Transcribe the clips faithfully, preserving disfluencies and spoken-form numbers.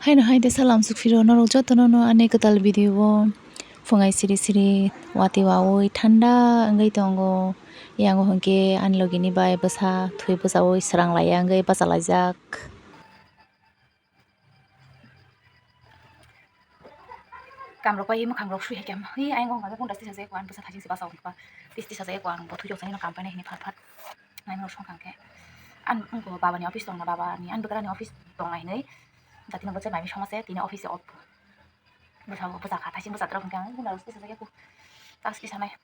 Haino hai de salam sukphiro norok jotono no ani kwtal video o phungai siri siri watwi wawi thanda wngwi tongo. Yango hwnkhe ani logini bai bwsa thwi bwchaui swrang laiya wngwi bachalaijak. Kamrok pai mwkhang rok sui hai khe, hi ayang o hwnka khe kunda tisa jai ko, ang bwsa thajin se basa o hwnka, tis tisa jai ko, ang bo thwi rok sani no kam painai hwnwi phat phat nai no song kang khe. Ang wngkha baba ni office tong na, baba ni ang bwkra ni office tong nai hwnwi jati no bwchai mai mi song ma se tini office o bwsa bo bwsa kha, thaising bwsa trok hwnka ang kunda tisa jai ko, tas kisa nai.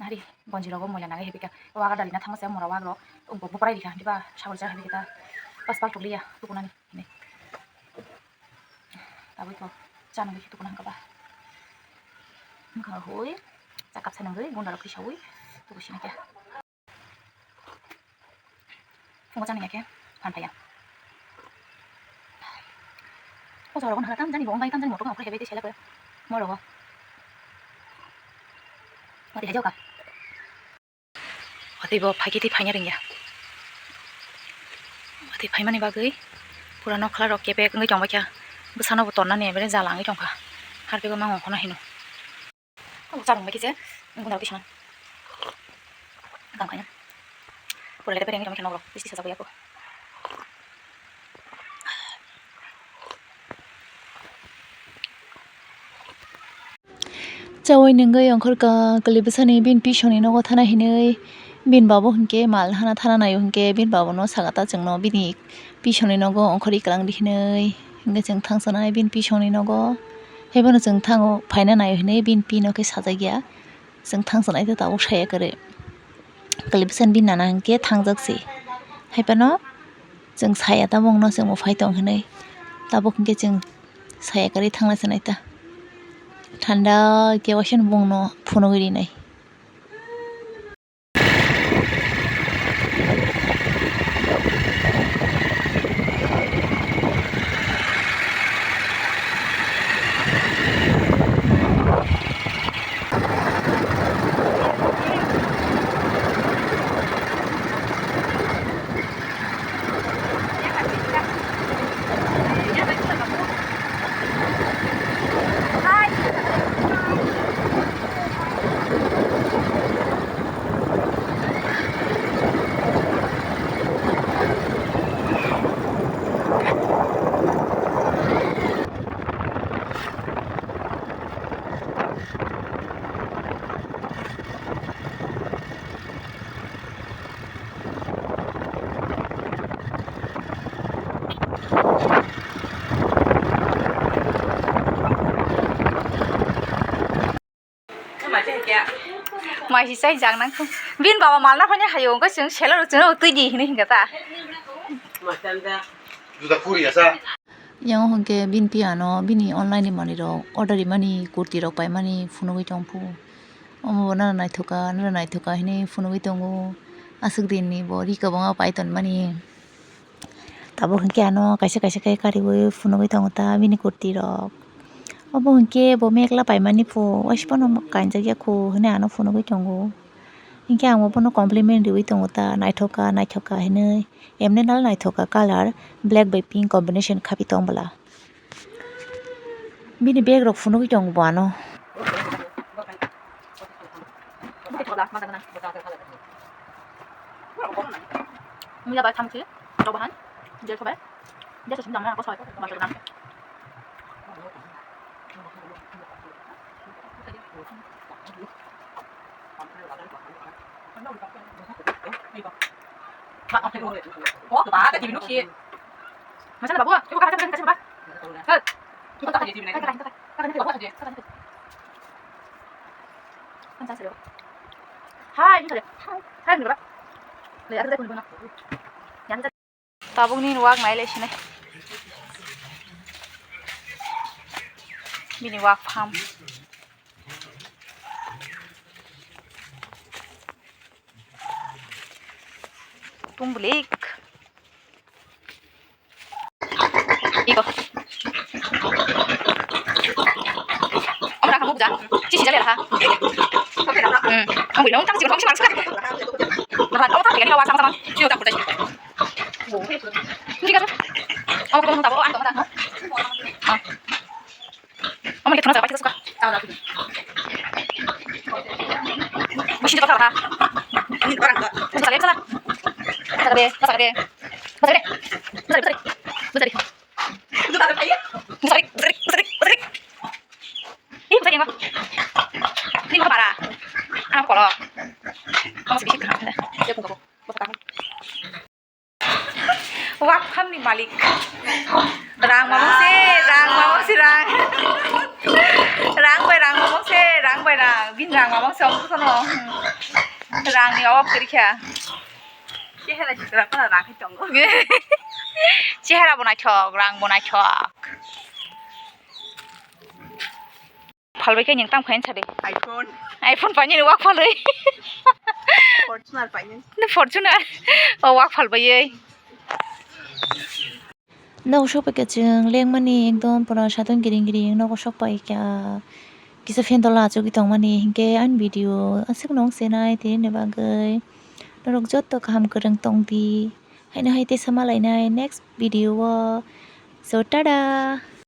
Nari, bonji rogo moila naga hebika. Waga dali na thangma se mora wagro. Ungko buprai rika, diba, sabol jara hebika ta. Pas pal tukliya, tukunani. Hini. Tabui ko, chana bai tukuna hangka ba. Mukha hui, chakap sanang hui, gunda rok kisaui, tuku sini kya. Phungo chani ya khe phan phaiya. O jora gon hala tam jani bo ong bai tam jani motor ong khe bai tei sela khe. Mo rogo. Mati hajo ka. Ati bo phaiki tei phaiya ringya. Ati phaimani bagwi pura nokla rok kebek wngwi tong bai kha. Bwsano bo tonnani ebere jala wngwi tong kha. Harpego mang ongkhorna hino. Obo charwng bai khe je, gunda rok tisana. Gang khaina. Pura lete pereng tongwi khe nokrok, bisti sajak ya ko. Chawi nungwi ongkhorka kwlwi bwsani bini pisongni nogo thana hinwi bini babo hinkhe mal hana thana naio hinkhe bini babono saka ta chwngno bini pisongni nogo ongkhorwi kwlangdi hinwi hinkhe chwng thangsanai bini pisongni nogo. Haiphano chwng thango phaina naio hinwi bini pino khe sajakya. Chwng thangsanai ta tabuk saya kwrwi. Kwlwi bwsani bini nana hinkhe thangjak se. Haiphano chwng saya tabukno chwngbo phai tong hinwi. Tabuk hinkhe chwng saya kwrwi thanglai sanai ta. Thanda khe waisano bongno phunugwi rinai. Mai si chai jak nang kho. Bini baba mal na phani hayo, wngkha chwng seller rok chwngno twi di hinwi hingkha ta. Juda kuri asa. Yang hwnkhe bini piyano bini online ni manwi rok order rimani, kurti rok paimani phunugwi tongphu. Omo bo nana naithoka, nana naithoka hinwi phunugwi tongo. Aswk din ni bo ri kwbangma pai tonmani. Tabuk hwnkhe ano kaisa kaisa khe kariwi phunugwi tongo ta bini kurti rok. Obo hwnkhe bo mekla paimani phu, waisa phano kainjakya khu hinwi ano phunugwi tongo. Hinkhe ang bo bono compliment riwi tongo ta, naithoka, naithoka hinwi. Emne nal naithoka colour, black bai pink combination khapi tong bwla. Bini bag rok phunugwi tongo bo ano. Muya bai thamchi, rok bahan, je sobai, je sobai thamna, kosoi, kosoi. Masa babu, ibu kakak kasih, kasih, Pak. Hei. Kakak, kakak, kakak, kakak, kakak, kakak. Kan saya sudah. Hai, ini sudah. Hai, ini sudah. Lihat, ada pun benar. Yang kita Tabukni wak nai lai sinai. Bini wak pham. Tung blik. Iko. Ora kamu buja. Sisi jale ha. Hmm. Kamu bilang tang sih kamu sih manusia. Nah, kamu tak bilang sama sama. Sio tak percaya. Hindi ka, sir? Omo khe tongmani tabuk, ang tongmani tabuk. Ah. Omo khe thuna jaga paithakgwi suka. Bisi joto kha. Bwsa de, bwsa de. Bwsa de, bwsa de. Bwsa de. Bwsa de. Bwsa de. Bwsa de. Ih, bwsa de. Ni ma para. Ang kolo. Ang sibisi kha. Wak phalni malik. Rang mamang se, rang mamang se, rang. Rang bai rang mamang se, rang bai rang. Bini rang mamang se, omo sono. Rang ni obab kwrwi kha. Chehera si kwrak kwrak rang khai tongo. Chehera bo naithok, rang bo naithok. Phalbai khe nwng tamo khaina sadi? iPhone. iPhone painani wak phalwi. Fortuner painani. Fortuner. O wak phalbaiwi. Nogo sokpai kha chwng lengmani ekdom pura satung giring giring nogo sokpai kha. Kisa phendol achugwi tongmani hinkhe ani video aswk nung senai tini bagwi. Norok joto kaham kwrwng tongdi. Haino hai teisa malainai next video o. So, tada!